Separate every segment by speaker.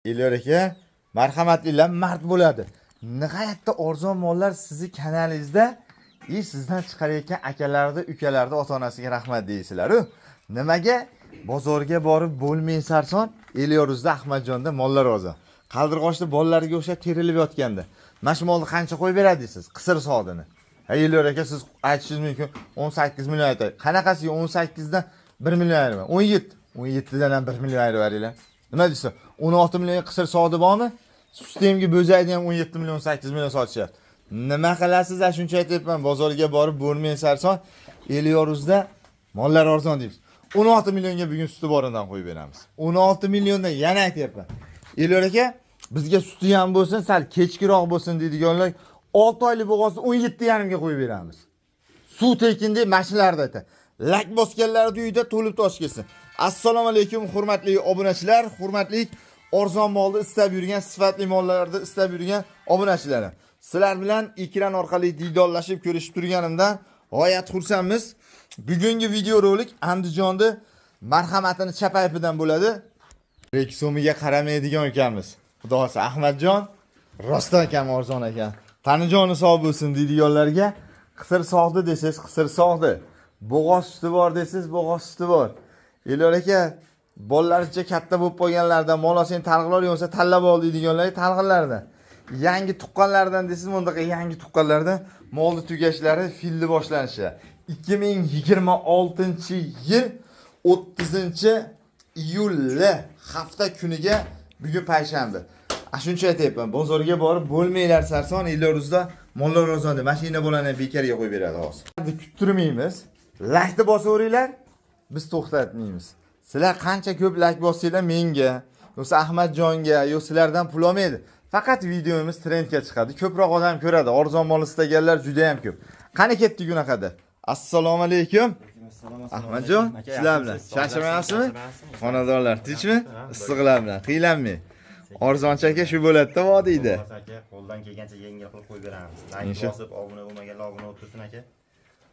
Speaker 1: Elyor aka, marhamatlilar mard bo'ladi. Nihoyatda arzon mollar sizni kanalingizda и sizdan chiqarayotgan akalarni, ukalarni ota-onasiga rahmat deysizlar-u. Nimaga bozorga borib bo'lmang sarson, Elyoruzda Ahmadjonda mollar arzon. Qaldirg'ochni bolalariga o'xshab terilib yotganda. Mana shu molni qancha qo'yib beradi deysiz? Qisir sodini. Ha, Elyor aka, siz aytishingiz mumkin, 18 million aytadi. Qanaqasiga 18 dan 1 million ayirma? 17. 17 dan ham 1 million ayirib beringlar. Nima deysiz? 16 millionga qisir sodi bormi? Sistemga bo'zaydi ham 17 million, 18 million sotishyapti. Nima qilasiz? A, shuncha aytyapman, bozorga borib bo'lmang sarson. Elyoruzda mollar arzon deymiz. 16 millionga bugun suti boridan qo'yib beramiz. 16 milliondan, yana aytyapman. Elyor aka, bizga suti ham bo'lsin, sal kechkiroq bo'lsin deydiganlar, 6 oylik bo'g'ozni 17,5 ga qo'yib beramiz. Suv tekin deb mashinalarda aytadi. Lak bosganlarni uyida to'lib toshib kelsin. Assalomu alaykum, hurmatli obunachilar, hurmatli arzon molni istab yurgan, sifatli mollarni istab yurgan obunachilarim. Sizlar bilan ekran orqali diydorlashib ko'rishib turganimdan g'oyat xursandmiz. Bugungi videorolik Andijonda marhamatini chapaypidan bo'ladi. 2 so'miga qaramaydigan ukamiz. Xudo xohlasa, Ahmadjon rostdan kam arzon ekan. Tanijoni sog' bo'lsin deydiganlarga, qisir sog'di desangiz, qisir sog'di. Bo'g'oz suti bor desangiz, bo'g'oz suti bor. Elyor aka, bolalaricha katta bo'lib qolganlardan mol olsang talg'ilor, yo'qsa tanlab ol deydiganlarga talg'inlardan. Yangi tuqqanlardan desangiz, bundaqa yangi tuqqanlardan molni tugashlari, filni boshlanishi. 2026-yil 30 iyulli hafta kuniga bugun payshanba. A, shuncha aytyapman, bozorga borib bo'lmanglar sarson, Elyoruzda mollar arzon deb mashina bolani bekorga qo'yib beradi hozir. Kuttirmaymiz. Laykni bosaveringlar, biz to'xtatmaymiz. Sizlar qancha ko'p layk bossanglar menga, yo'qsa Ahmadjonga, yo sizlardan pul olmaydi. Faqat videomiz trendga chiqadi. Ko'proq odam ko'radi. Arzon mol istaganlar juda ham ko'p. Qani, ketdik unaqada. Assalomu alaykum. Ahmadjon, sizlar bilan charchamayapsizmi? Xonadonlar tinchmi? Issiqlar bilan qiylanmang. Arzoncha aka shu bo'ladi-da vodiyda.
Speaker 2: Aka, qo'ldan kelgancha yengil qilib qo'yib beramiz. Layk bosib, obuna bo'lmaganlar obuna bo'lib tursin, aka.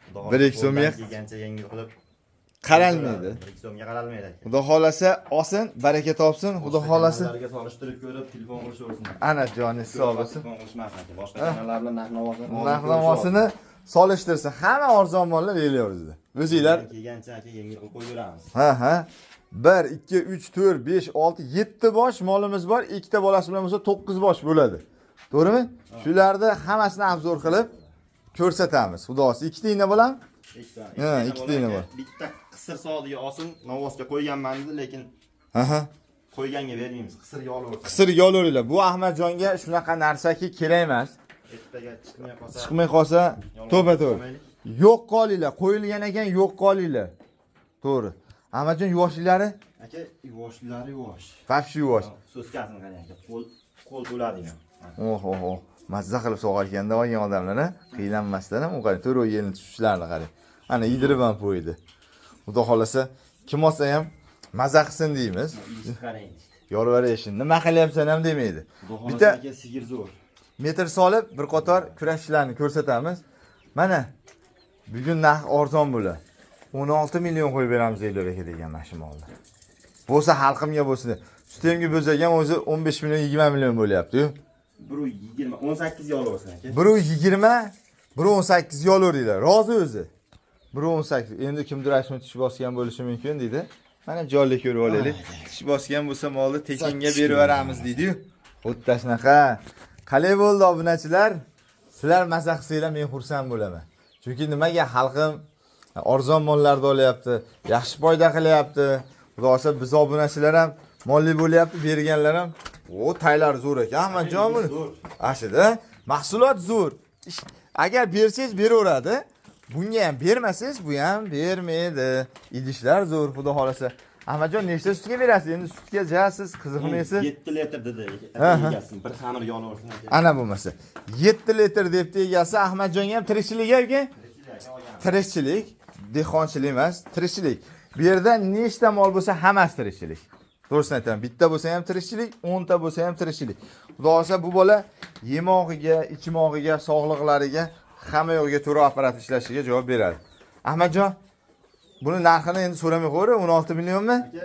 Speaker 2: Xudo
Speaker 1: Bir ikki
Speaker 2: xohlasa,
Speaker 1: so'mga
Speaker 2: qo'ldan kelgancha yengil qilib
Speaker 1: qaralmaydi.
Speaker 2: Bir ikki so'mga qaralmaydi, aka.
Speaker 1: Xudo xolasa olsin, baraka topsin, Xudo xolasa.
Speaker 2: Kanallarga solishtirib ko'rib, telefon qilishaversin.
Speaker 1: Ana, joni sog' bo'lsin.
Speaker 2: Telefon qilishmasin, aka. Boshqa kanallar bilan narx navosini
Speaker 1: Narx navosini solishtirsin. Hamma arzon mollar Elyoruzda. O'zinglar
Speaker 2: kelgancha, aka, yengil qilib qo'yib beramiz.
Speaker 1: Ha. 1 2 3 4 5 6 7 bosh molimiz bor. Ikkita bolasi bilan bo'lsa 9 bosh bo'ladi. To'g'rimi? Shularni hammasini обзор qilib ko'rsatamiz. Xudo xohlasa. Ikkita igna bo'ladimi?
Speaker 2: Ikkita.
Speaker 1: Ha, ikkita igna bor.
Speaker 2: Bitta qisir sog'diga olsin, novvosga qo'yganman dedi, lekin qo'yganga bermaymiz. Qisirga olaversin.
Speaker 1: Qisirga olaveringlar. Bu Ahmadjonga shunaqa narsaki kerak emas.
Speaker 2: Ertaga chiqmay qolsa,
Speaker 1: Chiqmay qolsa,
Speaker 2: yolg'on
Speaker 1: to'pa to'g'ri.
Speaker 2: qilmaylik.
Speaker 1: Yo'q qolinglar, qo'yilgan ekan, yo'q qolinglar. To'g'ri. Ahmadjon, yuvoshlilari?
Speaker 2: Aka, yuvoshlari yuvosh.
Speaker 1: Вообще yuvosh.
Speaker 2: So'zkasini qarang, aka. Qo'l qo'l to'ladigan.
Speaker 1: Oh, oh, oh. Mazza qilib sog'ar ekanda olgan odamlar, a? Qiylanmasdan ham qarang, to'rt yelin tushishlarini qarang. Ana, yedirib ham qo'ydi. Xudo xolasa, kim olsa ham maza qilsin deymiz.
Speaker 2: Idishni qarang.
Speaker 1: Yorvarashin. Nima qilyapsan ham demaydi.
Speaker 2: Xudo
Speaker 1: Bitta
Speaker 2: xohlasa, aka, sigir zo'r.
Speaker 1: Metr solib bir qator kurashchilarni ko'rsatamiz. Mana, bugun narx arzon bo'ladi. 16 million qo'yib beramiz Elyor aka degan mana shu molni. Bo'lsa xalqimga bo'lsin. Sutemga bo'lsak ham o'zi 15 million, 20 million bo'lyapti-yu.
Speaker 2: 1.20, 18 ga olaversin, aka.
Speaker 1: 1.20, 1.18 ga olaveringlar. Rozi o'zi. 1.18. Endi kimdir aytishmi, tish bosgan bo'lishi mumkin deydi. Mana, jonli ko'rib olaylik. Tish bosgan bo'lsa, molni tekinga berib yuboramiz deydi-yu. Xuddi shunaqa. Qalay bo'ldi, obunachilar? Sizlar maza qilsanglar, men xursand bo'laman. Chunki nimaga xalqim arzon mollarni olyapti, yaxshi foyda qilyapti. Xudo xohlasa, biz obunachilar ham molli bo'lyapti, berganlar ham. O, taylari zo'r ekan, Ahmadjon buni.
Speaker 2: Zo'r.
Speaker 1: Ashida mahsulot zo'r. Agar bersangiz beraveradi. Bunga ham bermasangiz, bu ham bermaydi. Idishlar zo'r, xudo xohlasa. Ahmadjon, nechta sutga berasiz? Endi sutga ja siz qiziqmaysiz.
Speaker 2: 7 litr dedi
Speaker 1: Ha.
Speaker 2: egasi. Bir xamir yolaversin, aka.
Speaker 1: Ana, bo'lmasa. 7 litr debdi egasi. Ahmadjonga ham tirikchilik aka. Tirikchilik, dehqonchilik emas, tirikchilik. Bu yerda nechta mol bo'lsa, hammasi tirikchilik. To'g'risini aytaman, bitta bo'lsa ham tirikchilik, 10 ta bo'lsa ham tirikchilik. Xudo xohlasa, bu bola yemog'iga, ichmog'iga, sog'liqlariga, hamma yo'g'iga to'g'ri apparat ishlashiga javob beradi. Ahmadjon, buni narxini endi so'ramay qo'yavering, 16 millionmi?
Speaker 2: Aka,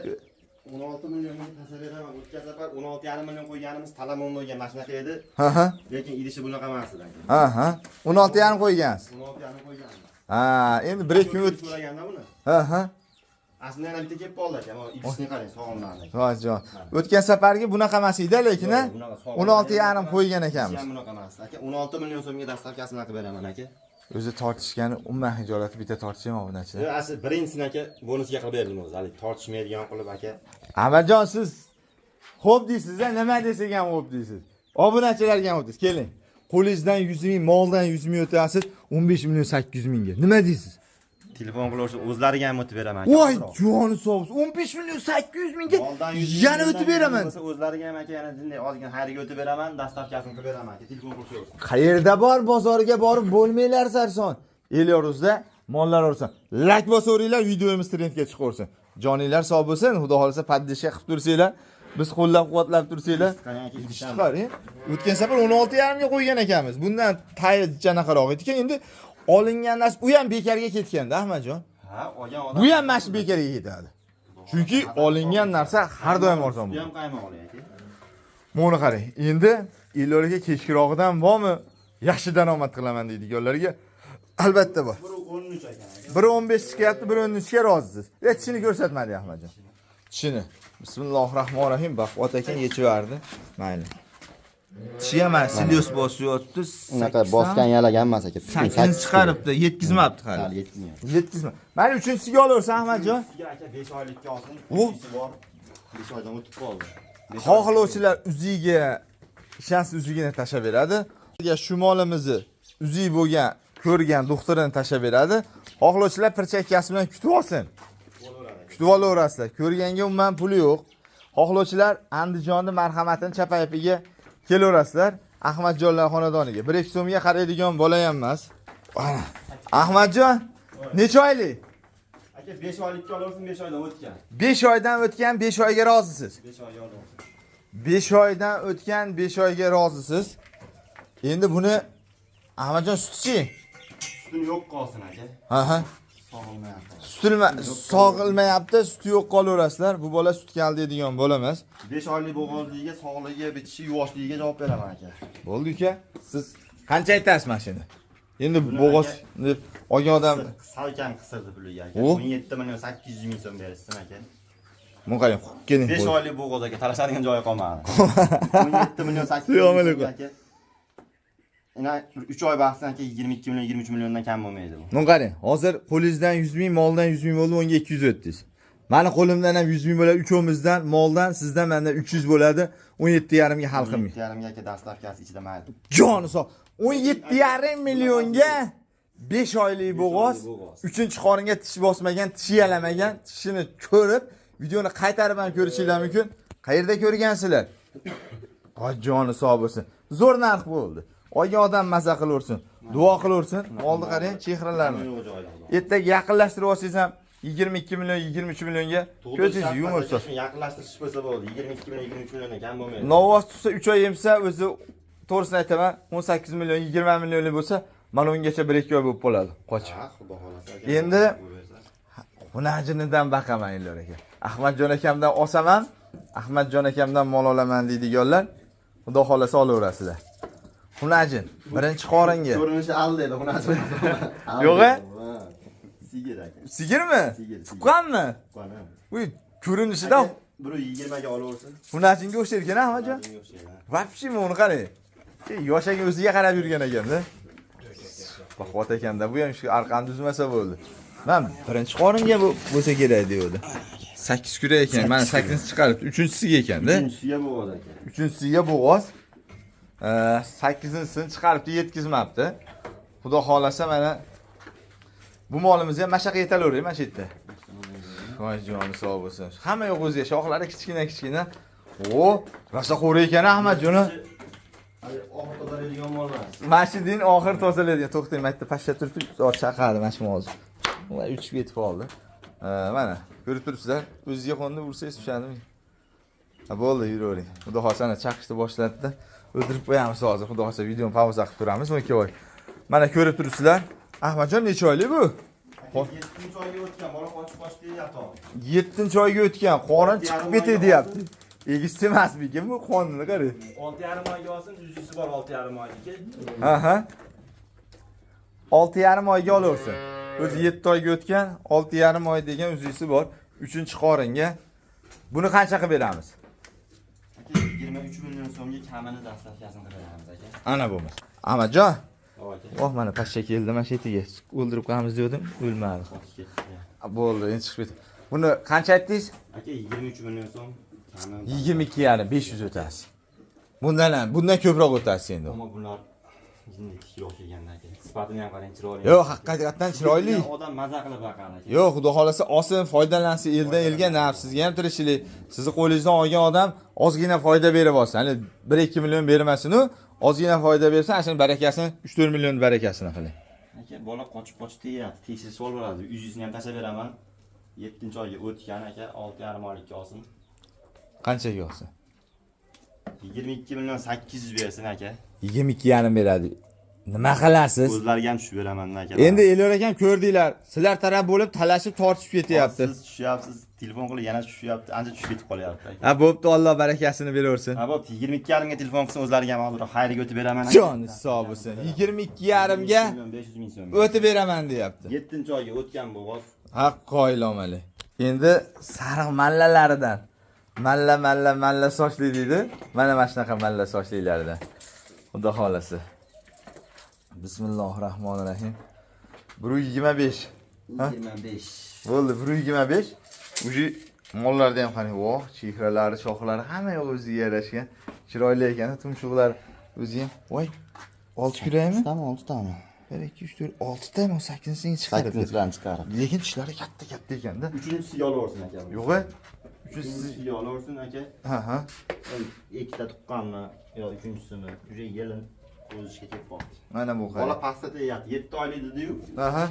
Speaker 2: 16 millionga tashlab beraman. O'tgan safar 16,5 million qo'yganimiz talamon bo'lgan, mana shunaqa edi.
Speaker 1: Ha ha.
Speaker 2: Lekin idishi bunaqa emas edi aka.
Speaker 1: Ha ha. 16,5 qo'ygansiz.
Speaker 2: 16,5 qo'yganmiz.
Speaker 1: Ha, endi 1-2 kun o't.
Speaker 2: So'raganda buni.
Speaker 1: Ha ha.
Speaker 2: Aslida yana bitta kelib qoldi aka. Mana idishini qarang, sog'imlarni.
Speaker 1: Voy jon. O'tgan safargi bunaqa emas edi, lekin ha.
Speaker 2: Bunaqa
Speaker 1: 16,5 qo'ygan ekanmiz.
Speaker 2: Ham bunaqa emas. Aka, 16 million so'mga доставка sini qilib beraman aka.
Speaker 1: O'zi tortishgani umuman xijolatli bitta tortishim obunachilar.
Speaker 2: Yo'q, asli birinchisini aka bonusga qilib berdim o'zi. Hali tortishmaydigan qilib aka.
Speaker 1: Ahmadjon, siz xo'p deysiz-a, nima desak ham xo'p deysiz. Obunachilarga ham xo'p deysiz. Keling. Qo'lingizdan 100 ming, moldan 100 ming o'tasiz, 15 million 800 mingga. Nima deysiz?
Speaker 2: Telefon qilaversin, o'zlariga ham o'tib beraman aka.
Speaker 1: Voy, joni sog'. 15 million 800 mingga
Speaker 2: Moldan 100 ming,
Speaker 1: yana o'tib beraman.
Speaker 2: bo'lsa o'zlariga ham aka, yana jinday ozgina xayriga o'tib beraman, доставка sini qilib beraman aka. Telefon qilishaversin.
Speaker 1: Qayerda bor, bozorga borib bo'lmanglar sarson. Elyoruzda mollar olsin. Лайк bosaveringlar, videomiz trendga chiqaversin. Joninglar sog' bo'lsin, xudo xolasa поддержка qilib tursanglar, biz qo'llab-quvvatlab tursanglar.
Speaker 2: Qarang aka,
Speaker 1: Idishni qarang. O'tgan safar 16,5 ga qo'ygan ekanmiz. Bundan tayi janaqaroq ekan. Endi olingan narsa u ham bekorga ketganda, Ahmadjon.
Speaker 2: Ha, olgan odam.
Speaker 1: Bu ham mana shu bekorga ketadi. Chunki olingan narsa har doim arzon
Speaker 2: Bu
Speaker 1: bo'ladi.
Speaker 2: ham qaymoqli aka.
Speaker 1: Buni qarang. Endi Elyorga kechkirog'idan bormi? Yaxshi daromad qilaman deydiganlarga albatta bor.
Speaker 2: 1.13 ekan aka.
Speaker 1: 1.15 chiqyapti, 1.13 ga rozisiz. Tishini ko'rsatmadi Ahmadjon. Tishini. Bismillahirrohmanirrohim. Baquvvat ekan, yechib yubordi. Mayli. Tishi ham mana silyos bosib yotibdi.
Speaker 2: Unaqa bosgan yalagan emas aka.
Speaker 1: Sakkizini chiqaribdi, yetkazmabdi hali.
Speaker 2: Hali yetkazmagan.
Speaker 1: Yetkazma. Mayli, uchinchisiga olaversin Ahmadjon.
Speaker 2: Sizga aka 5 oylikka olsin.
Speaker 1: U?
Speaker 2: Uchinchisi bor. 5 oydan o'tib qoldi. Besh
Speaker 1: Xohlovchilar uziga ishonch uzugini tashlab beradi. Shu molimizni uzik bo'lgan, ko'rgan doktorini tashlab beradi. Xohlovchilar pirchakkasi bilan kutib olsin. Kutib olaverasizlar. Ko'rganga umuman puli yo'q. Xohlovchilar Andijonni marhamatini chapayipiga kelaverasizlar. Ahmadjonlar xonadoniga. 1-2 so'mga qaraydigan bola ham emas. Ana. Ahmadjon, necha oylik?
Speaker 2: Aka 5 oylikka olaversin, 5 oydan o'tgan.
Speaker 1: 5 oydan o'tgan, 5 oyga rozisiz.
Speaker 2: 5 oyga olaversin.
Speaker 1: 5 oydan o'tgan, 5 oyga rozisiz. Endi buni Ahmadjon sutchi.
Speaker 2: Sutini yo'q qolsin aka.
Speaker 1: Ha ha.
Speaker 2: Sog'ilmayapti.
Speaker 1: Sutilma sog'ilmayapti, suti yo'q qolaverasizlar. Bu bola sutga aldaydigan bola emas.
Speaker 2: 5 oylik bo'g'ozligiga, sog'ligiga, bitishi, yuvoshligiga javob beraman aka.
Speaker 1: Bo'ldi uka. Siz qancha aytasiz mana shuni? Endi bo'g'oz deb olgan odam
Speaker 2: Salkam qisirdi puliga aka.
Speaker 1: O.
Speaker 2: 17 million 800 ming so'm berishsin aka.
Speaker 1: Buni qarang, keling.
Speaker 2: 5 oylik bo'g'oz aka, talashadigan joyi qolmadi. 17 million 800
Speaker 1: Assalomu
Speaker 2: ming
Speaker 1: alaykum.
Speaker 2: so'm aka. Ina 3 oy baxtdan aka 22 million 23 milliondan kam bo'lmaydi bu.
Speaker 1: Buni qarang, hozir qo'lingizdan 100 ming, moldan 100 ming bo'ldi, unga 200 o'tdingiz. Mani qo'limdan ham 100 ming bo'ladi, uchovimizdan, moldan, sizdan, mendan 300 bo'ladi. 17,5 ga hal qilmang.
Speaker 2: 17,5 ga aka доставка si ichida mayli.
Speaker 1: Joni sog'. 17,5 millionga 5 oylik bo'g'oz,
Speaker 2: bo'g'oz.
Speaker 1: 3-qoringa tish bosmagan, tishi yalamagan, tishini ko'rib, videoni qaytarib ham ko'rishinglar mumkin. Qayerda ko'rgansizlar? Voy joni sog' bo'lsin. Zo'r narx bo'ldi. Olgan odam maza qilaversin, duo qilaversin. Molni qarang, chehralarini.
Speaker 2: Yo'q joyda.
Speaker 1: Ertaga yaqinlashtirib olsangiz ham 22 million, 23 millionga ko'zingiz yumib tursin.
Speaker 2: Yaqinlashtirish bo'lsa bo'ldi. 22 million 23 milliondan kam bo'lmaydi.
Speaker 1: Novvos tutsa 3 oy yemsa o'zi, to'g'risini aytaman, 18 million, 20 millionlik bo'lsa, mana ungacha 1-2 oy bo'lib qoladi qochib.
Speaker 2: Ha, xudo xolasa aka.
Speaker 1: Endi- Hunajinidan baqaman Elyor aka. Ahmadjon akamdan olsam ham, Ahmadjon akamdan mol olaman deydiganlar, xudo xolasa olaverasizlar. Hunajin birinchi qoringa.
Speaker 2: Ko'rinishi aldaydi, xunajin.
Speaker 1: Yo'q, a?
Speaker 2: Sigir aka.
Speaker 1: Sigirmi?
Speaker 2: Sigir, sigir.
Speaker 1: Tuqqanmi?
Speaker 2: Tuqqan.
Speaker 1: Uy, ko'rinishidan
Speaker 2: Aka, 120 ga olaversin.
Speaker 1: hunajinga o'xshaydi ekan Ahmadjon.
Speaker 2: Hunajinga o'xshaydi, ha.
Speaker 1: Вообще uni qarang. Yoshaga o'ziga qarab yurgan ekanda. Baquvvat ekanda, bu ham shu arqani tuzmasa bo'ldi. Man birinchi qoringa bu bo'lsa kerak deydi. 8 kurak ekan. Mana 8 chiqaribdi. Uchinchisiga ekanda.
Speaker 2: Uchinchisiga bo'g'oz aka.
Speaker 1: Uchinchisiga bo'g'oz. 8-chisini chiqaribdi, yetkazmabdi. Xudo xolasa mana bu molimiz ham mashaqa yetalavering mana shu yerda. Voy joni sog' bo'lsin. Hamma yo'q o'ziga, shoxlari kichkina kichkina. O, rosa qo'ri ekan Ahmadjon.
Speaker 2: Hali oxir tozalaydigan mol emas.
Speaker 1: Mana shu din oxir tozalaydigan. To'xtang, mayda pashsha turibdi, hozir chaqadi mana shu hozir. Ular uchib ketib qoldi. Mana ko'rib turibsizlar, o'ziga qo'ndi, ursangiz tushadimi? Ha, bo'ldi, yuravering. Xudo xohlasa ana chaqishni boshladida. O'ldirib qo'yamiz hozir. Xudo xohlasa videoni pauza qilib turamiz. 12 oy. Mana ko'rib turibsizlar. Ahmadjon necha oylik bu?
Speaker 2: Aka 7 oyga o'tgan, bola qochib qochdi deyapti.
Speaker 1: 7 oyga o'tgan, qorin chiqib ketay deyapti. Egiz emasmikin bu, qonini qarang.
Speaker 2: 6,5 oyga olsin, uzisi bor 6,5 oyniki.
Speaker 1: Aha. 6,5 oyga olaversin. O'zi 7 oyga o'tgan, 6,5 oy degan uzisi bor. 3-qoringa. Buni qancha qilib beramiz?
Speaker 2: Aka, 23 million so'mga kamini dastavkasini qilib beramiz aka.
Speaker 1: Ana bo'lmasa. Ahmadjon,
Speaker 2: Hop aka.
Speaker 1: oh mana pashsha keldi mana shu yetiga. O'ldirib qo'yamiz degandim, o'lmadi.
Speaker 2: Qochib ketdi.
Speaker 1: Bo'ldi, endi chiqib ketdi. Buni qancha aytdingiz?
Speaker 2: Aka, 23 million so'm kami.
Speaker 1: 22,5 500 o'tasiz. Bundan ham, bundan ko'proq o'tasiz endi.
Speaker 2: Ammo bular jinni kilo kelganda aka. Sifatini ham qarang, chiroyli.
Speaker 1: Yo'q, haqiqatdan chiroyli.
Speaker 2: Odam maza qilib boqadi aka.
Speaker 1: Yo'q, xudo xolasa olsin, foydalansin, eldan elga naf, sizga ham tirikchilik. Sizni qo'lingizdan olgan odam ozgina foyda berib olsin. Hali 1-2 million bermasin-u, ozgina foyda bersa, ana shuni barakasini 3-4 million barakasini qiling.
Speaker 2: Aka, bola qochib qochib deyapti. Tekshirib oladi. Uzisini ham tashlab beraman. 7 oyga o'tgan aka, 6,5 oylikka olsin.
Speaker 1: Qanchaga olsin?
Speaker 2: 22 million 800 bersin aka.
Speaker 1: 22,5 beradi. Nima qilasiz?
Speaker 2: O'zlariga ham tushib beraman aka.
Speaker 1: Endi Elyor akam ko'rdinglar. Sizlar taraf bo'lib talashib tortishib ketyapti.
Speaker 2: Siz tushyapsiz, telefon qilib yana tushyapti, ancha tushib ketib qolyapti aka.
Speaker 1: Ha, bo'pti, Alloh barakasini beraversin.
Speaker 2: Ha, bo'pti, 22,5 ga telefon qilsin, o'zlariga ham hozir xayriga o'tib beraman aka.
Speaker 1: Joni sog' bo'lsin. 22,5 ga
Speaker 2: million 500 ming so'm.
Speaker 1: o'tib beraman deyapti.
Speaker 2: 7 oyga o'tgan bo'g'oz.
Speaker 1: Ha, qoyil omali. Endi sariq mallalaridan. Malla malla malla sochli deydi. Mana shunaqa malla sochlilardan. Xudo xolasi. Bismillahir rohmanir rohim. 125. Ha?
Speaker 2: 25.
Speaker 1: Bo'ldi, 125. Уже mollarda ham qarang, voh, chehralari, shoxlari hamma yo'q o'ziga yarashgan. Chiroyli ekan, tumshuqlari o'zi ham. Voy, 6 kurakmi?
Speaker 2: Tami, 6 tami.
Speaker 1: 1 2 3 4 6 tami, 8-sini chiqaribdi.
Speaker 2: 8-larni chiqarib.
Speaker 1: Lekin tishlari katta katta ekanda.
Speaker 2: Uchinchisiga olaversin aka.
Speaker 1: Yo'q, uchinchisi.
Speaker 2: Uchinchisiga olaversin aka.
Speaker 1: Ha, ha.
Speaker 2: Ikkita tuqqanmi yo uchinchisimi? Уже yelin qo'zishga kelib qoldi.
Speaker 1: Mana bu
Speaker 2: Bola
Speaker 1: qarang.
Speaker 2: pastda tegyapti. 7 oylik dedi-yu.
Speaker 1: Aha.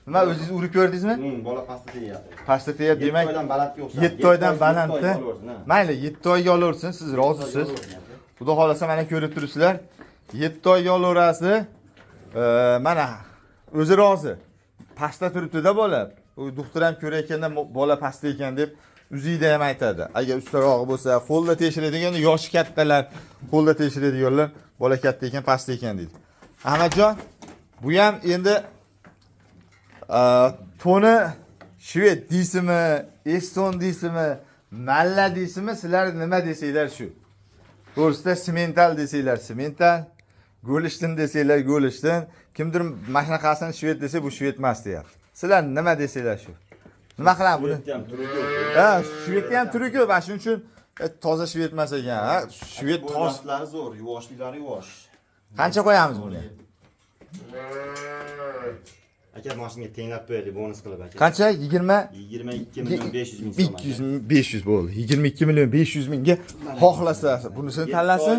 Speaker 1: Nima o'zingiz urib ko'rdingizmi?
Speaker 2: Bola pastda tegyapti.
Speaker 1: Pastda tegyapti, demak
Speaker 2: 7 oydan balandga o'xshadi.
Speaker 1: 7 oydan balandda.
Speaker 2: Olaversin, ha.
Speaker 1: Mayli, 7 oyga olaversin, siz rozisiz. Xudo xolasa mana ko'rib turibsizlar. 7 oyga olaverasiz. Mana o'zi rozi. Pastda turibdi-da bola. U doktor ham ko'rayotganda bola pastda ekan deb uziyda ham aytadi. Agar ustarog'i bo'lsa, qo'lda tekshiradigan yoshi kattalar, qo'lda tekshiradiganlar bola katta ekan, pastda ekan deydi. Ahmadjon, bu ham endi to'ni shved deysizmi, eston deysizmi, malla deysizmi, sizlar nima desanglar shu. To'g'risida simental desanglar simental, Golishtin desanglar Golishtin, kimdir mana shunaqasini shved desa bu shved emas deyapti. Sizlar nima desanglar shu. Nima qilamiz buni?
Speaker 2: Shvedda ham turi ko'p.
Speaker 1: Ha, shvedda ham turi ko'p. Ana shuning uchun toza shved emas ekan, ha. Shved toz.
Speaker 2: Bo'ylastlari zo'r, yuvoshliklari yuvosh.
Speaker 1: Qancha qo'yamiz buni?
Speaker 2: Aka, mashinaga tenglab qo'yaylik, bonus qilib aka.
Speaker 1: Qancha? 20
Speaker 2: 22 million 500 ming so'm.
Speaker 1: 200 500 bo'ldi. 22 million 500 mingga xohlasa bunisini tanlasin.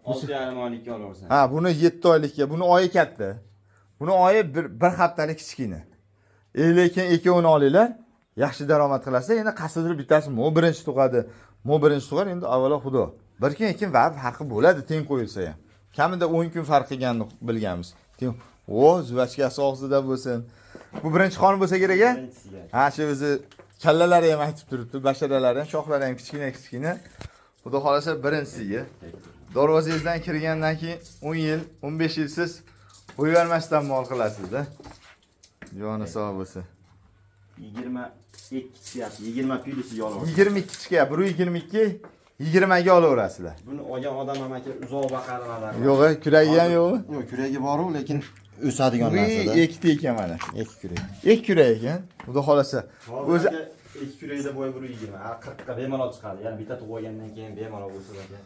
Speaker 2: 6,5 oylikka olaversin.
Speaker 1: Ha, buni 7 oylikka, buni oyi katta. Buni oyi bir haftalik kichkina. Lekin ikkovini olinglar, yaxshi daromad qilasizlar. Endi qaysidir bittasi mo birinchi tug'adi, mo birinchi tug'ar, endi avvalo xudo. Bir kun ikki kun baribir farqi bo'ladi teng qo'yilsa ham. Kamida 10 kun farq qilganini bilganmiz. Teng. O, zuvachkasi og'zida bo'lsin. Bu birinchi qon bo'lsa kerak a?
Speaker 2: Birinchisiga.
Speaker 1: Ha, shu o'zi kallalari ham aytib turibdi, basharalari ham, shoxlari ham kichkina kichkina. Xudo xolasa birinchisiga. Darvozangizdan kirgandan keyin 10 yil, 15 yil siz qo'yvermasdan mol qilasizda. Joni sog' bo'lsin.
Speaker 2: 22 chiqyapti. 20 plyusiga olaversin.
Speaker 1: 22 chiqyapti, 122 20 ga olaverasizlar.
Speaker 2: Buni olgan odam ham aka uzoq boqadi mana.
Speaker 1: Yo'q, kuragi ham yo'qmi?
Speaker 2: Yo'q, kuragi bor-u, lekin o'sadigan
Speaker 1: Bu
Speaker 2: narsada.
Speaker 1: ikkita ekan mana.
Speaker 2: Ikki kurak.
Speaker 1: Ikki kurak ekan. Xudo xolasa.
Speaker 2: O'zi ikki kurakda bo'yi 120, ha 40 ga bemalol chiqadi. Ya'ni bitta tug'ib olgandan keyin bemalol o'sadi aka.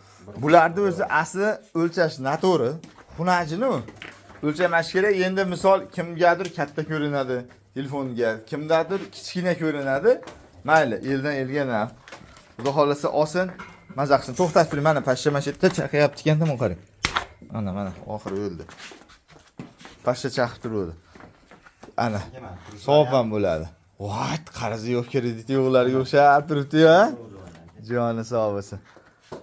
Speaker 1: Bularni o'zi asli o'lchash noto'g'ri. Xunajini u. O'lchamash kerak. Endi misol kimgadir katta ko'rinadi telefonga, kimdadir kichkina ko'rinadi. Mayli, eldan elga naf. Xudo xolasa olsin, maza qilsin. To'xtatib turing, mana pashsha mana shu yerda chaqayapti ekanda, buni qarang. Ana, mana oxiri o'ldi. Pashsha chaqib turuvdi. Ana, savob ham bo'ladi. Voy, qarzi yo'q, krediti yo'qlarga o'xshab turibdi-ya. Joni sog' bo'lsin.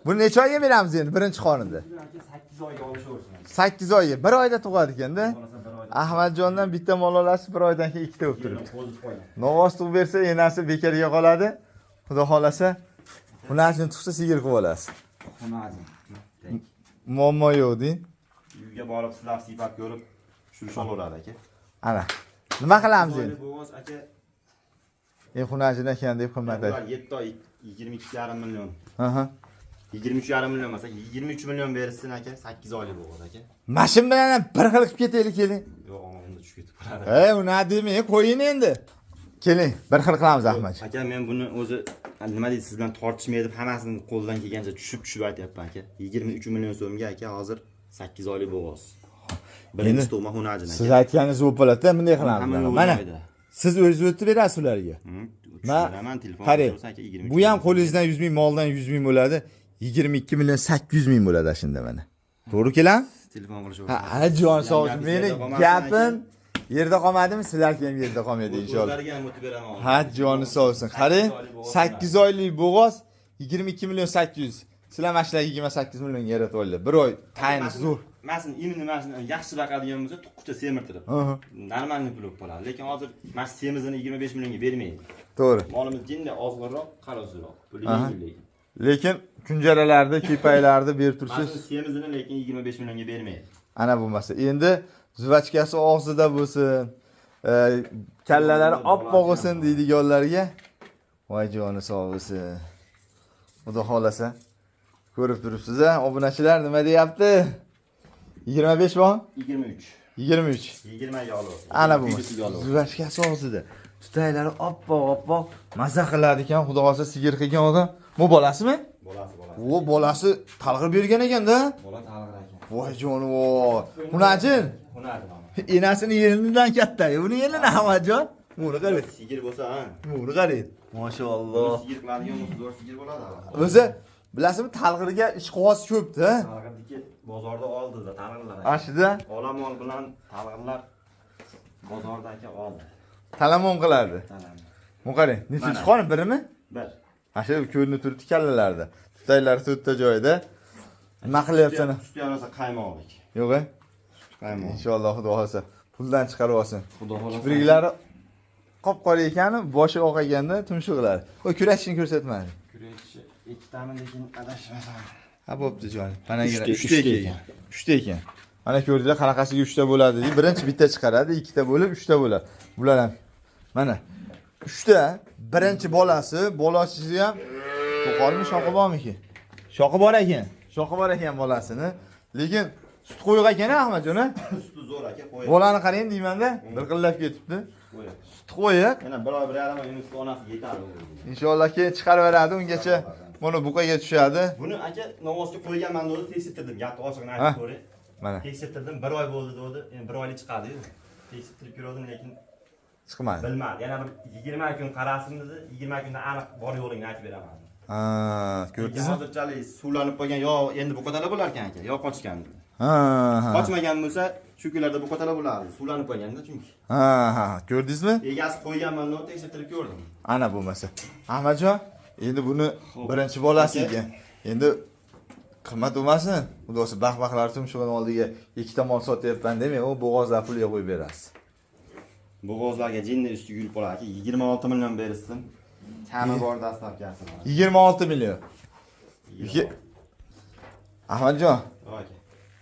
Speaker 1: Buni necha oyga beramiz endi birinchi qorinda?
Speaker 2: Aka 8 oyga olishaversin.
Speaker 1: 8 oyga, 1 oyda tug'adi ekanda.
Speaker 2: Xohlasa bir oyda.
Speaker 1: Ahmadjondan bitta mol olasiz, bir oydan keyin ikkita bo'lib turibdi.
Speaker 2: Qo'zib qo'ygan.
Speaker 1: Novvos tug'ib bersa, enasi bekorga qoladi. Xudo xolasa, hunajini tug'sa sigir qilib olasiz.
Speaker 2: Xunajin.
Speaker 1: Muammo yo'q deng.
Speaker 2: Uyga borib sizlar siypab ko'rib tushirish olaveradi aka.
Speaker 1: Ana. Nima qilamiz endi?
Speaker 2: Bo'g'oz aka.
Speaker 1: Hunajin ekan deb qimmat ayt.
Speaker 2: Ular 7 oy 22,5 million.
Speaker 1: Aha.
Speaker 2: 23,5 million emas, 23 million bersin aka, 8 oylik bo'g'oz aka.
Speaker 1: Mashin bilan ham bir xil qilib ketaylik, keling.
Speaker 2: Yo'q, unda tushib ketib qoladi.
Speaker 1: Ey, uni demang, qo'ying endi. Keling, bir xil qilamiz Ahmadjon.
Speaker 2: Aka, men buni o'zi nima deydi, siz bilan tortishmay deb hammasini qo'ldan kelgancha tushib aytyapman aka. 23 million so'mga aka hozir 8 oylik bo'g'oz. Birinchi tug'ma hunajin aka.
Speaker 1: Siz aytganingiz bo'lib qoladi-da, bunday qilamiz.
Speaker 2: Hamma yo'q
Speaker 1: Mana
Speaker 2: joyida.
Speaker 1: siz o'zingiz o'tib berasiz ularga.
Speaker 2: Tushiraman, telefon
Speaker 1: Qarang,
Speaker 2: bo'lsa aka 23.
Speaker 1: bu ham qo'lingizdan 100 ming, moldan 100 ming bo'ladi. 22 million 800 ming bo'ladi shunda mana. To'g'ri kelam?
Speaker 2: Telefon qilish.
Speaker 1: Ha, jon sog'
Speaker 2: Gapingiz
Speaker 1: meni
Speaker 2: yerda qolmasin
Speaker 1: gapim yerda qolmadimi, sizlarga ham yerda qolmaydi inshaalloh.
Speaker 2: O'zlariga ham o'tib beraman.
Speaker 1: Ha, joni sog' bo'lsin. Qarang, 8 oylik bo'g'oz 22 million 800. Sizlar mana shularga 28 millionga yaratib oldilar. Bir oy tayini zo'r.
Speaker 2: Masalan, imini mana shuni yaxshi baqadigan bo'lsa, tuqquncha semirtirib.
Speaker 1: Aha.
Speaker 2: Normalniy pul bo'lib qoladi. Lekin hozir mana shu semizini 25 millionga bermaydi.
Speaker 1: To'g'ri.
Speaker 2: Molimiz jinda ozg'inroq, qarozroq. Puli yengil lekin.
Speaker 1: Lekin kunjaralarda, kepaklarda berib
Speaker 2: Mana
Speaker 1: tursiz.
Speaker 2: shu semizini lekin 25 millionga bermaydi.
Speaker 1: Ana bo'lmasa. Endi zuvachkasi og'zida bo'lsin, kallalari oppoq bo'lsin deydiganlarga voy joni sog' bo'lsin. Xudo xolasa. Ko'rib turibsiz a, obunachilar nima deyapti? 25 bor?
Speaker 2: 23.
Speaker 1: 23.
Speaker 2: 20 ga olib.
Speaker 1: Ana bo'lmasa. Zuvachkasi og'zida. Tutaylari oppoq oppoq maza qiladi ekan, xudo xolasa sigir qilgan odam. Bu bolasimi?
Speaker 2: Bolasi, bolasi.
Speaker 1: O bolasi talg'ir bergan ekanda.
Speaker 2: Bola talg'ir ekan.
Speaker 1: Voy jonivor. Hunajin.
Speaker 2: Hunajin.
Speaker 1: Enasini yelinidan katta. Uni yelini Ahmadjon. Buni qarang.
Speaker 2: Sigir bo'lsa, ha.
Speaker 1: Buni qarang. Mashalloh.
Speaker 2: Sigir qiladigan bo'lsa, zo'r sigir bo'ladi.
Speaker 1: O'zi bilasizmi, talg'irga ishqiboz ko'pda.
Speaker 2: Talg'irniki bozorda oldida talg'irlar.
Speaker 1: Ana shunda
Speaker 2: Olamol bilan talg'irlar bozorda aka oldi.
Speaker 1: talamon qiladi.
Speaker 2: Talamon.
Speaker 1: Bu qarang. Nechinchi xona birimi?
Speaker 2: Bir.
Speaker 1: Mana shu ko'rinib turibdi kallalarda. Tutaylari to'rtta joyida. Nima qilyapsan?
Speaker 2: Suti ham rosa qaymoqlik.
Speaker 1: Yo'q, a?
Speaker 2: Qaymoq.
Speaker 1: Inshaalloh xudo xolasa puldan chiqarib olsin.
Speaker 2: Xudo xolasa.
Speaker 1: Kipriklari qop-qora ekani, boshi oq ekanda tumshuqlari. O kurashishini ko'rsatmadi.
Speaker 2: Kurashi ikkitami lekin adashmasam.
Speaker 1: Ha, bo'pti jonim. Mana
Speaker 2: Uchta
Speaker 1: uchta
Speaker 2: ekan.
Speaker 1: ekan. Uchta ekan. Mana ko'rdinglar qanaqasiga uchta bo'ladi deydi. Birinchi bitta chiqaradi, ikkita bo'lib, uchta bo'ladi. Bular ham mana uchta birinchi bolasi, bolasi ham to'qolmi, shoxi bormiki? Shoxi bor ekan. Shoxi bor ekan bolasini. Lekin sut qo'yiq ekan Ahmadjon, a?
Speaker 2: Suti zo'r aka, qo'y.
Speaker 1: Bolani qarang deymanda, bilqillab ketibdi.
Speaker 2: Qo'y.
Speaker 1: Sut qo'yiq.
Speaker 2: Yana bir oy, 1,5 oy sut onasi yetadi.
Speaker 1: Inshaalloh keyin chiqaraveradi, ungacha buni buqaga tushadi.
Speaker 2: Buni aka novvosga qo'yganman dedi, tekshirtirdim. Gapni ochig'ini
Speaker 1: Ha.
Speaker 2: aytib ko'ring.
Speaker 1: Mana
Speaker 2: Tekshirtirdim, bir oy bo'ldi dedi. Endi bir oylik chiqadi-yu. Tekshirtirib ko'rdim, lekin
Speaker 1: chiqmadi.
Speaker 2: bilmadi. Yana bir 20 kun qarasin dedi. 20 kunda aniq bor yo'qligini aytib beraman.
Speaker 1: Ha, ko'rdingizmi?
Speaker 2: Hozirchalik suvlanib qolgan yo endi buqatalar bo'lar ekan aka, yo qochgan.
Speaker 1: Ha, ha.
Speaker 2: Qochmagan bo'lsa, shu kunlarda buqatalar bo'lardi. Suvlanib qolganda chunki.
Speaker 1: Ha, ha, ko'rdingizmi?
Speaker 2: Egasi qo'yganman, uni tekshirtirib ko'rdim.
Speaker 1: Ana bo'lmasa. Ahmadjon, endi buni birinchi bolasi ekan. Endi qimmat bo'lmasin. Xudosi bax-baxlar tumshug'ini oldiga ikkita mol sotyapman demang, u bo'g'ozlar pulga qo'yib berasiz.
Speaker 2: Bo'g'ozlarga jinni ustiga yurib qoladi aka, 26 million berishsin. Kami bor dastlabkasi.
Speaker 1: 26 million. Ahmadjon,
Speaker 2: Aka.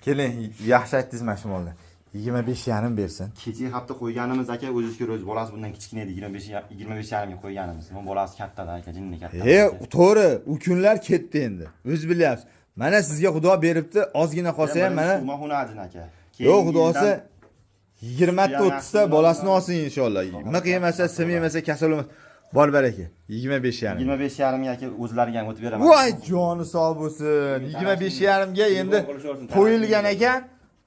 Speaker 1: keling, yaxshi aytdingiz mana shu molni. 25,5 bersin.
Speaker 2: Kechagi hafta qo'yganimiz aka, o'zingiz ko'rasiz, bolasi bundan kichkina edi, 25 25,5 ga qo'yganimiz. Bu bolasi katta aka, jinni katta.
Speaker 1: E, to'g'ri, u kunlar ketdi endi. O'zi bilyapsiz. Mana sizga Xudo beribdi, ozgina qolsa ham mana
Speaker 2: Tug'ma hunajin aka.
Speaker 1: Yo'q, xudo xohlasa 20 ta
Speaker 2: Yana
Speaker 1: 30 ta bolasini olsin inshaalloh. Miq yemasa, sim yemasa, kasal bo'lmasa. Bor baraka. 25,5.
Speaker 2: 25,5 ga aka o'zlariga ham o'tib beraman.
Speaker 1: Voy joni sog' bo'lsin. 25,5 ga endi qo'yilgan ekan.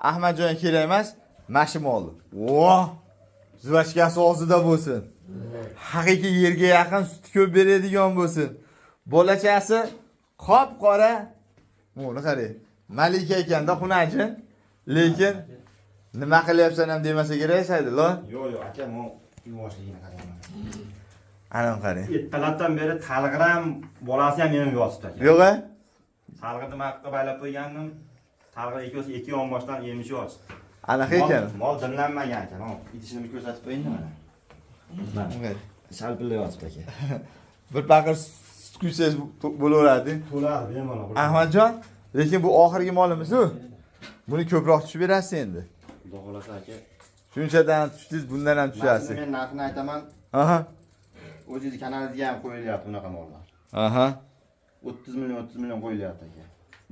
Speaker 1: Ahmadjon kerak emas, mana shu molni. Voh! Zuvachkasi og'zida bo'lsin. Haqiqiy yerga yaqin sut ko'p beradigan bo'lsin. Bolachasi qop-qora. Buni qarang. Malika ekanda xunajin. Lekin nima qilyapsan ham demasa kerak Saydillo.
Speaker 2: Yo'q, yo'q aka, men yuvoshligini qarayman.
Speaker 1: Ana qarang.
Speaker 2: Ertalabdan beri talg'ir ham, bolasi ham emib yotibdi aka.
Speaker 1: Yo'q a?
Speaker 2: Talg'irni maqqa baylab qo'ygandim. Talg'ir ikkovsi ikki yonboshdan emishib yotibdi.
Speaker 1: Anaqa ekan.
Speaker 2: Mol dimlanmagan ekan. Hop, idishini ko'rsatib qo'ying mana. Mana. Shalpillab yotibdi aka.
Speaker 1: Bir paqir sut quysangiz bo'laveradi.
Speaker 2: To'ladi bemalol.
Speaker 1: Ahmadjon, lekin bu oxirgi molimiz-u. Buni ko'proq tushib berasiz endi.
Speaker 2: Xudo xolasa aka.
Speaker 1: Shunchadan tushdingiz, bundan ham
Speaker 2: Mana
Speaker 1: tushasiz.
Speaker 2: men narxini aytaman.
Speaker 1: Aha.
Speaker 2: O'zingiz kanalingizga ham qo'yilyapti bunaqa mollar.
Speaker 1: Aha.
Speaker 2: 30 million, 30 million qo'yilyapti aka.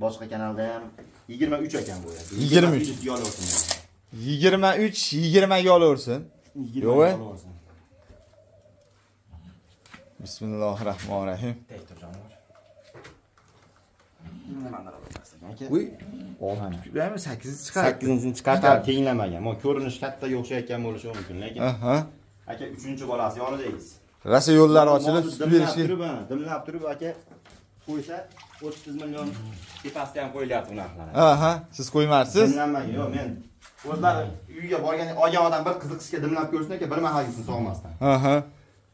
Speaker 2: Boshqa kanalda ham 23 ekan bu aka.
Speaker 1: 23.
Speaker 2: ga olaversin.
Speaker 1: 23 20 ga olaversin.
Speaker 2: 20
Speaker 1: Yo'q, e?
Speaker 2: ga olaversin.
Speaker 1: Bismillahir rohmanir rohim.
Speaker 2: Tek tur jonivor. Nimadir aka.
Speaker 1: Uy, 6 8 chiqardi.
Speaker 2: 8-chisini chiqardi, tenglamagan. Mo ko'rinishi kattaga o'xshayotgan bo'lishi mumkin, lekin
Speaker 1: Aha.
Speaker 2: aka 3-bolasi yonidaysiz.
Speaker 1: Rosa yo'llar ochilib,
Speaker 2: Molni
Speaker 1: sut
Speaker 2: dimlab
Speaker 1: berishga.
Speaker 2: turib, ha, dimlab turib aka qo'ysa 30 million tepasida ham qo'yilyapti bu narxlar.
Speaker 1: Aha, siz qo'ymarsiz.
Speaker 2: Dimlanmagan, yo'q, men o'zlari uyga borgan olgan odam bir qiziqishga dimlab ko'rsin aka, bir mahalgisini sog'masdan.
Speaker 1: Aha.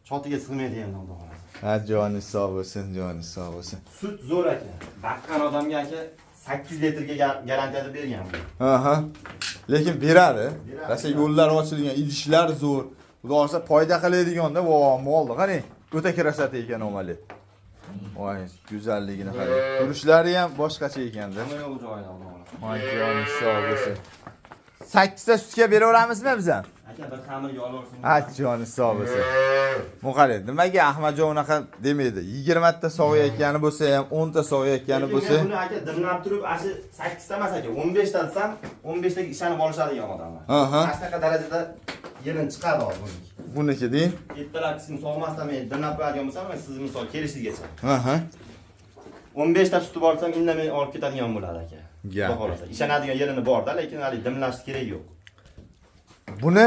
Speaker 2: Chotiga sig'maydi endi xudo xohlasa.
Speaker 1: Ha, joni sog' bo'lsin, joni sog' bo'lsin.
Speaker 2: Sut zo'r aka. Baqqan odamga aka 8 litrga garantiya deb bergan bu.
Speaker 1: Aha. Lekin beradi.
Speaker 2: Beradi.
Speaker 1: Rosa yo'llar ochilgan, idishlar zo'r. Xudo xohlasa foyda qiladigan-da, vo, molni qarang. O'ta krasota ekan omali. Voy, go'zalligini qarang. Turishlari ham boshqacha ekanda.
Speaker 2: Hamma yo'q joyida xudo xohlasa.
Speaker 1: Voy, joni sog' bo'lsin. 8 ta sutga beraveramizmi biz ham?
Speaker 2: Aka bir xamirga olaversin.
Speaker 1: Ha, joni sog' bo'lsin. Bu qarang, nimaga Ahmadjon unaqa demaydi? 20 ta sog'ayotgani bo'lsa ham, 10 ta sog'ayotgani
Speaker 2: Lekin
Speaker 1: bo'lsa,
Speaker 2: men buni aka dimlab turib, ana shu 8 ta emas aka, 15 ta desam, 15 taga ishonib olishadigan odamlar.
Speaker 1: Aha.
Speaker 2: Mana shunaqa darajada yelin chiqadi hozir buniki.
Speaker 1: Buniki deng.
Speaker 2: Ertalabkisini sog'masdan men dimlab qo'yadigan bo'lsam, men siz misol kelishingizgacha.
Speaker 1: Aha.
Speaker 2: 15 ta suti borsam indamay olib ketadigan bo'ladi aka.
Speaker 1: Gap.
Speaker 2: Xudo xohlasa. Ishonadigan yerini borda, lekin hali dimlash kerak yo'q.
Speaker 1: Buni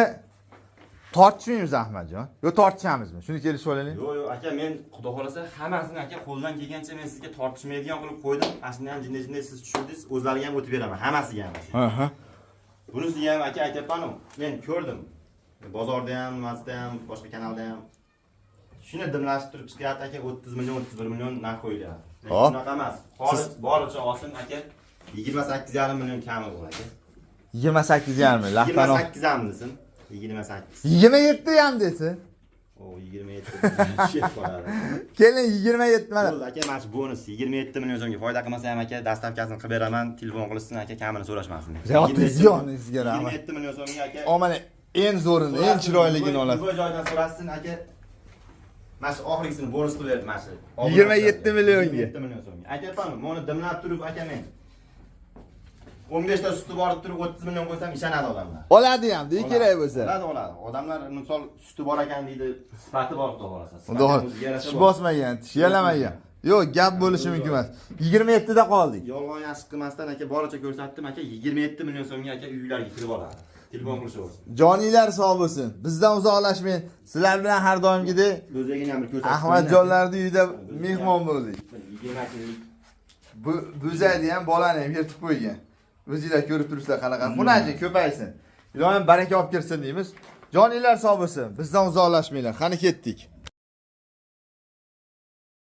Speaker 1: tortishmaymiz Ahmadjon. Yo tortishamizmi? Shuni kelishib olaylik.
Speaker 2: Yo'q, yo'q aka, men xudo xohlasa hammasini aka qo'ldan kelgancha men sizga tortishmaydigan qilib qo'ydim. Mana shuni ham jinday-jinday siz tushundingiz, o'zlariga ham o'tib beraman, hammasiga ham.
Speaker 1: Aha.
Speaker 2: Bunisiga ham aka aytyapman-u, men ko'rdim. Bozorda ham, nimasida ham, boshqa kanalda ham. Shuni dimlashib turib chiqyapti aka, 30 million, 31 million narx qo'yilyapti. Lekin
Speaker 1: Hop.
Speaker 2: shunaqa emas. Xolis boricha olsin aka, 28,5 million kami bor aka.
Speaker 1: 28,5 lahpano.
Speaker 2: 28 ham desin. 28.
Speaker 1: 27 ham desin.
Speaker 2: O 27 tushib qoladi.
Speaker 1: Keling 27 mana.
Speaker 2: Bo'ldi aka, mana shu bonus 27 million so'mga foyda qilmasa ham aka, dastavkasini qilib beraman, telefon qilishsin aka, kamini so'rashmasin.
Speaker 1: Joningizga rahmat.
Speaker 2: 27 million so'mga aka.
Speaker 1: O mana eng zo'rini, eng chiroyligini olasiz.
Speaker 2: Bu joydan so'rasin aka. Mana shu oxirgisini bonus qilib berdi mana shu.
Speaker 1: 27 millionga.
Speaker 2: 27 million so'mga. Aytyapman, mana dimlab turib aka men 15 ta suti borib turib 30 million qo'ysam ishonadi odamlar.
Speaker 1: Oladi ham, dey kerak bo'lsa.
Speaker 2: Oladi, oladi. Odamlar misol suti bor ekan deydi, sifati bor xudo xohlasa.
Speaker 1: Xudo
Speaker 2: Sifati o'ziga yarasha
Speaker 1: tish
Speaker 2: bor.
Speaker 1: bosmagan, tish yalamagan. Yo'q, gap bo'lishi mumkin emas. 27 da qoldik.
Speaker 2: Yolg'on yaxshi qilmasdan aka boricha ko'rsatdim aka 27 million so'mga aka uylarga kirib oladi. Telefon qilishaversin.
Speaker 1: Joninglar sog' bo'lsin. Bizdan uzoqlashmang. Sizlar bilan har doimgidek
Speaker 2: O'zligini ham bir ko'rsatib.
Speaker 1: Ahmadjonlarning uyida mehmon bo'ldik.
Speaker 2: 20 kunlik
Speaker 1: Bu bo'zayni ham bolani ham yirtib qo'ygan. O'zinglar ko'rib turibsizlar qanaqa. Xunaji ko'paysin. Iloyim baraka olib kirsin deymiz. Joninglar sog' bo'lsin. Bizdan uzoqlashmanglar. Qani ketdik.